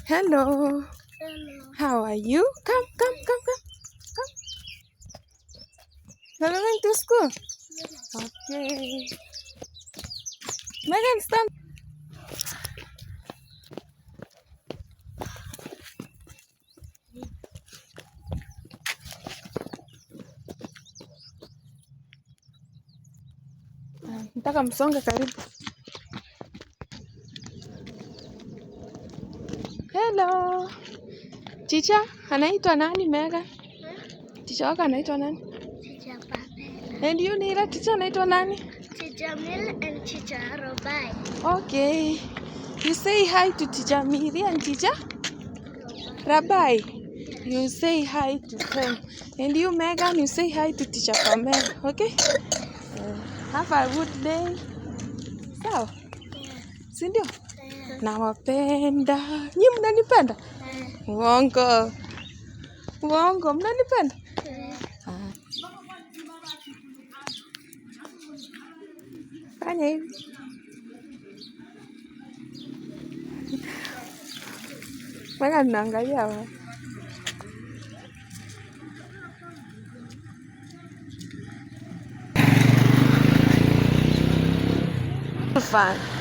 Hello. Hello. How are you? Come. You're going to school? Yes. Okay. Megan, stand. Nataka msonge karibu. Hello. Teacher, anaitwa nani Megan? Teacher wako anaitwa nani? Teacher Pamela. And you Nira, teacher anaitwa nani? Teacher Mil and Teacher Robai. Okay. You say hi to Teacher Miri and Teacher Rabai. You say hi to them. And you Megan, you say hi to Teacher Pamela. Okay? Have a good day. Sawa? Si ndio? Nawapenda. Nyinyi mnanipenda? Uongo. Uongo, mnanipenda? Fanya hivi. Mpaka ninaangalia wa. Fun.